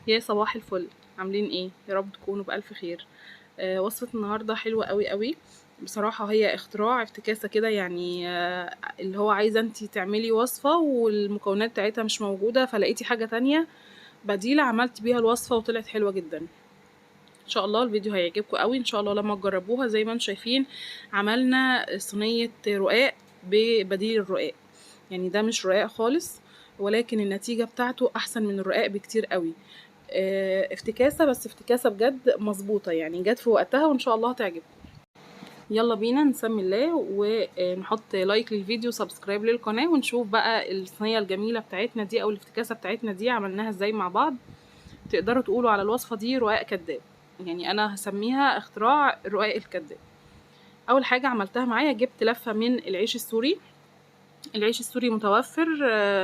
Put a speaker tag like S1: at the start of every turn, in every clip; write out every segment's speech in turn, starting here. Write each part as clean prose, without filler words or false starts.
S1: يا صباح الفل، عاملين ايه؟ يا رب تكونوا بألف خير. وصفة النهاردة حلوة قوي قوي بصراحة، هي اختراع افتكاسة كده يعني. اللي هو عايزة انتي تعملي وصفة والمكونات بتاعتها مش موجودة، فلقيتي حاجة تانية بديلة عملت بيها الوصفة وطلعت حلوة جدا. ان شاء الله الفيديو هيعجبكم قوي ان شاء الله لما تجربوها. زي ما انتم شايفين عملنا صينية رقاق ببديل الرقاق، يعني ده مش رقاق خالص، ولكن النتيجة بتاعته احسن من الرقاق بكتير قوي. افتكاسة، بس افتكاسة بجد مظبوطة، يعني جت في وقتها وان شاء الله هتعجبكم. يلا بينا نسمي الله ونحط like للفيديو، subscribe للقناة، ونشوف بقى الصينية الجميلة بتاعتنا دي او الافتكاسة بتاعتنا دي عملناها ازاي مع بعض. تقدروا تقولوا على الوصفة دي رقاق كداب، يعني انا هسميها اختراع رقاق الكداب. اول حاجة عملتها معايا جبت لفة من العيش السوري. العيش السوري متوفر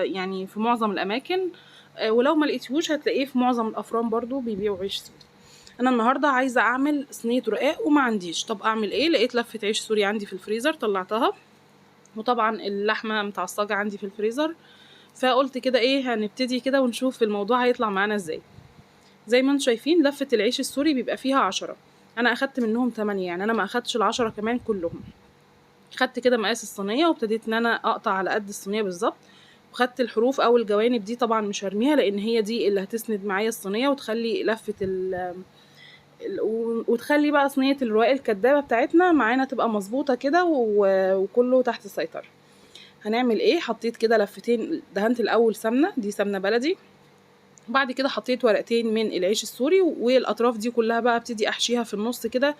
S1: يعني في معظم الاماكن، ولو ما لقيتيهوش هتلاقيه في معظم الافران برضو بيبيعوا عيش سوري. انا النهارده عايزه اعمل صينية رقاق وما عنديش، طب اعمل ايه؟ لقيت لفه عيش سوري عندي في الفريزر طلعتها، وطبعا اللحمة متعصجه عندي في الفريزر، فقلت كده ايه، هنبتدي كده ونشوف الموضوع هيطلع معانا ازاي. زي ما انتم شايفين لفه العيش السوري بيبقى فيها 10، انا اخدت منهم 8، يعني انا ما اخدتش ال10 كمان كلهم. خدت كده مقاس الصينية وابتديت ان انا اقطع على قد الصينية بالظبط، وخدت الحروف او الجوانب دي طبعا مش هرميها لان هي دي اللي هتسند معايا الصينية وتخلي لفه وتخلي بقى صينية الرقاق الكدابه بتاعتنا معانا تبقى مظبوطة كده وكله تحت السيطرة. هنعمل ايه؟ حطيت كده لفتين، دهنت الاول سمنه، دي سمنه بلدي، بعد كده حطيت ورقتين من العيش السوري، والاطراف دي كلها بقى ابتدي احشيها في النص كده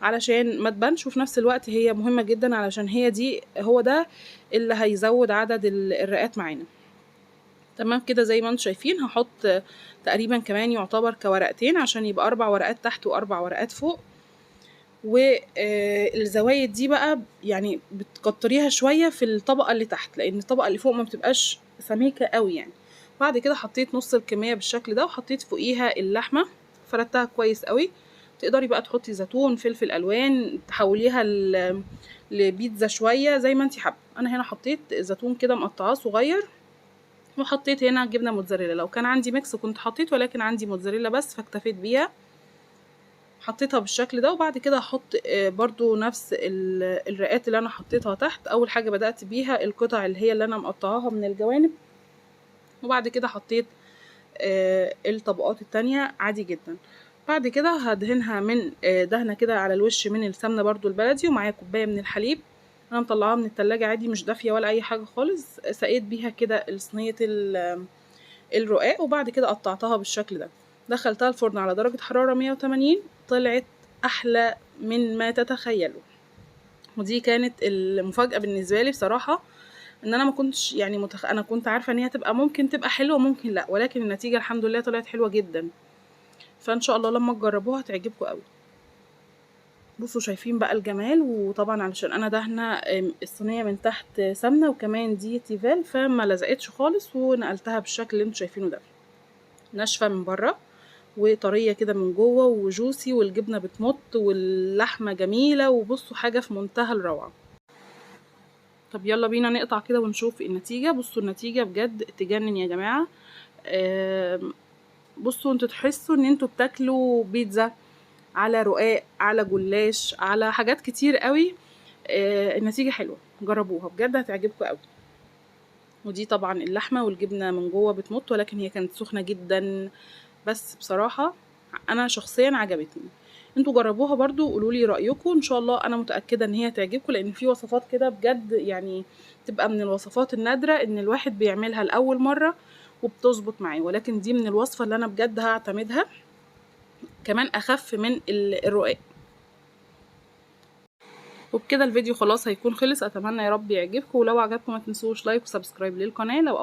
S1: علشان ما تبانش، وفي نفس الوقت هي مهمة جدا علشان هي دي هو ده اللي هيزود عدد الرقات معانا. تمام كده زي ما انتم شايفين هحط تقريبا كمان يعتبر كورقتين عشان يبقى 4 ورقات تحت و4 ورقات فوق. والزوايد دي بقى يعني بتكتريها شوية في الطبقة اللي تحت لان الطبقة اللي فوق ما بتبقاش سميكة قوي يعني. بعد كده حطيت نص الكمية بالشكل ده وحطيت فوقيها اللحمة، فردتها كويس قوي. تقدري بقى تحطي زيتون، فلفل الوان، تحوليها لبيتزا شوية زي ما انتي حابة. انا هنا حطيت زيتون كده مقطعاه صغير، وحطيت هنا جبنه موتزاريلا، لو كان عندي mix كنت حطيت، ولكن عندي موتزاريلا بس فاكتفيت بيها. حطيتها بالشكل ده. وبعد كده هحط برضو نفس الرقات اللي انا حطيتها تحت. اول حاجة بدات بيها القطع اللي هي اللي انا مقطعاها من الجوانب، وبعد كده حطيت الطبقات التانية عادي جدا. بعد كده هدهنها من دهنه كده على الوش من السمنة برضو البلدي، ومعايا كوباية من الحليب انا مطلعاها من التلاجة عادي، مش دافيه ولا اي حاجة خالص. سقيت بيها كده صينية الرقاق، وبعد كده قطعتها بالشكل ده، دخلتها الفرن على درجه حرارة 180، طلعت احلى من ما تتخيلوا. ودي كانت المفاجاة بالنسبة لي بصراحة، ان انا ما كنتش يعني انا كنت عارفه ان هي تبقى ممكن تبقى حلوة ممكن لا، ولكن النتيجة الحمد لله طلعت حلوة جدا. فان شاء الله لما تجربوها هتعجبكم قوي. بصوا شايفين بقى الجمال. وطبعا علشان انا دهنه الصينية من تحت سمنه وكمان دي تيفال، فما لزقتش خالص، ونقلتها بالشكل اللي انتوا شايفينه ده، ناشفة من بره وطريه كده من جوه وجوسي، والجبنه بتمط واللحمة جميلة، وبصوا حاجة في منتهى الروعة. طب يلا بينا نقطع كده ونشوف النتيجة. بصوا النتيجة بجد تجنن يا جماعة. بصوا انتوا تحسوا ان انتوا بتاكلوا بيتزا على رقاق على جلاش على حاجات كتير قوي. النتيجة حلوة، جربوها بجد هتعجبكم قوي. ودي طبعا اللحمة والجبنة من جوه بتمط، ولكن هي كانت سخنة جدا، بس بصراحة انا شخصيا عجبتني. انتوا جربوها برضو وقولوا لي رأيكم، ان شاء الله انا متأكدة ان هي تعجبكم، لان في وصفات كده بجد يعني تبقى من الوصفات النادرة ان الواحد بيعملها لأول مرة وبتظبط معاه، ولكن دي من الوصفة اللي انا بجد هعتمدها، كمان اخف من الرقاق. وبكده الفيديو خلاص هيكون خلص. اتمنى يا رب يعجبكم، ولو عجبكم ما تنسوش like و subscribe للقناة. لو